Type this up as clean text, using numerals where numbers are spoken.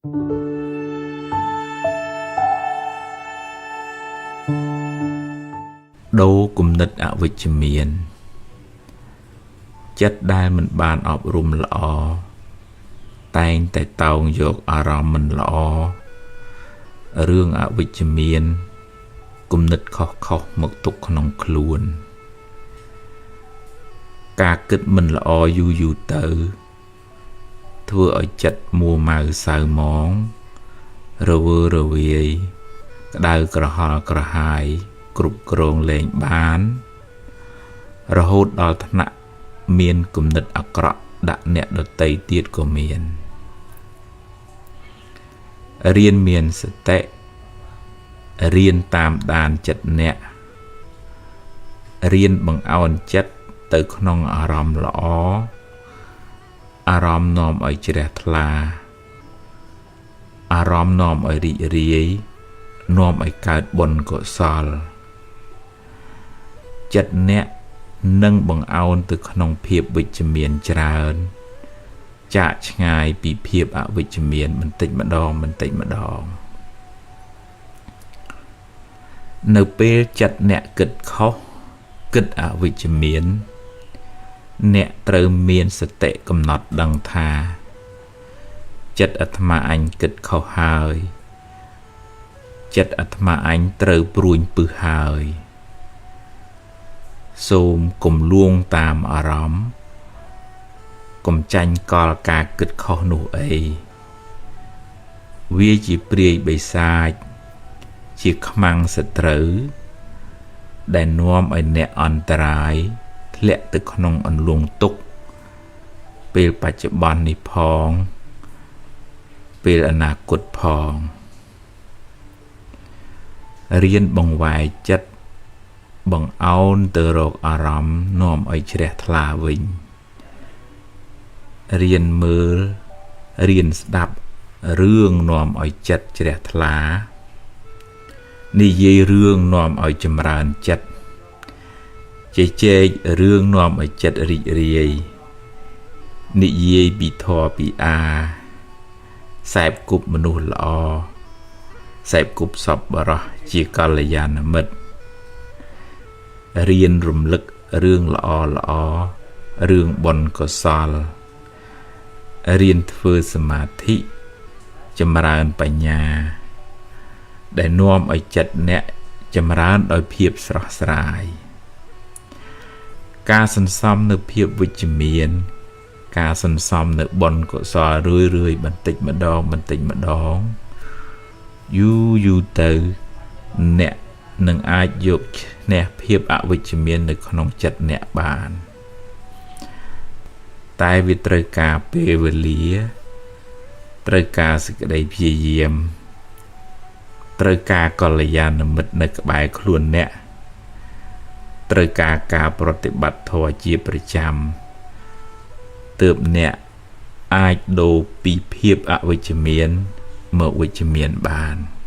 ដូរគំនិតអវិជ្ជមានចិត្តដែលមិនបានអប់រំល្អតែងតែតោងយកអារម្មណ៍មិនល្អរឿងអវិជ្ជមានគំនិតខុសៗមកទុកក្នុងខ្លួនការគិតមិនល្អយូរយូរទៅធ្វើឲ្យចិត្តមួម៉ៅសៅហ្មងរវើរវាយក្តៅក្រហល់ក្រហាយគ្រប់គ្រងលែងបានរហូតដល់ថ្នាក់មានគំនិតអាក្រក់ដាក់អ្នកដទៃទៀតក៏មានរៀនមានសតិរៀនតាមដានចិត្តអ្នករៀនបង្អោនចិត្តទៅក្នុងអារម្មណ៍ល្អអារម្មណ៍នាំឲ្យជ្រះថ្លាអារម្មណ៍នាំឲ្យរីករាយនាំឲ្យកើតបុណ្យកុសលចិត្តអ្នកនឹងបង្អោនទៅក្នុងភាពវិជ្ជមានច្រើនចាកឆ្ងាយពីភាពអវិជ្ជមានបន្តិចម្ដងបន្តិចម្ដងនៅពេលចិត្តអ្នកគិតខុសគិតអវិជ្ជមានអ្នកត្រូវមានសតិកំណត់ដឹងថាចិត្តអាត្មាអញគិតខុសហើយចិត្តអាត្មាអញត្រូវព្រួញពឹសហើយសូមកុំលួងតាមអារម្មណ៍កុំចាញ់កលការគិតខុសនោះអីវាជាព្រាយបិសាចជាខ្មាំងសត្រូវដែលនាំឲ្យអ្នកអន្តរាយធ្លាក់ទៅក្នុងអន្លង់ទុក្ខពេលបច្ចុប្បន្ននេះផងពេលអនាគតផងរៀនបង្វែរចិត្តបង្អោនទៅរកអារម្មណ៍នាំឲ្យជ្រះថ្លាវិញរៀនមើលរៀនស្ដាប់រឿងនាំឲ្យចិត្តជ្រះថ្លានិយាយរឿងនាំឲ្យចម្រើនចិត្តជជែករឿងនាំឲ្យចិត្តរីករាយនិយាយពីធម៌ពីអាសែបគប់មនុស្សល្អសែបគប់សប្បុរសជាកល្យាណមិត្តរៀនរំលឹករឿងល្អល្អរឿងបុណ្យកុសលរៀនធ្វើសមាធិចម្រើនបញ្ញាដែលនាំឲ្យចិត្តអ្នកចម្រើនដោយភាពស្រស់ស្រាយការសន្សំនៅភាពវិជ្ជមានការសន្សំនៅបុណ្យកុសលរឿយរឿយបន្តិចម្ដងបន្តិចម្ដងយូរយូរទៅអ្នកនឹងអាចយកឈ្នះភាពអវិជ្ជមាននៅក្នុងចិត្តអ្នកបានតែវាត្រូវការពេលវេលាត្រូវការសេចក្តីព្យាយាមត្រូវការកល្យាណមិត្តនៅក្បែរខ្លួនអ្នកត្រូវការការប្រតិបត្តិធម៌ជាប្រចាំទើបអ្នកអាចដូរពីភាពអវិជ្ជមានមកវិជ្ជមានបាន។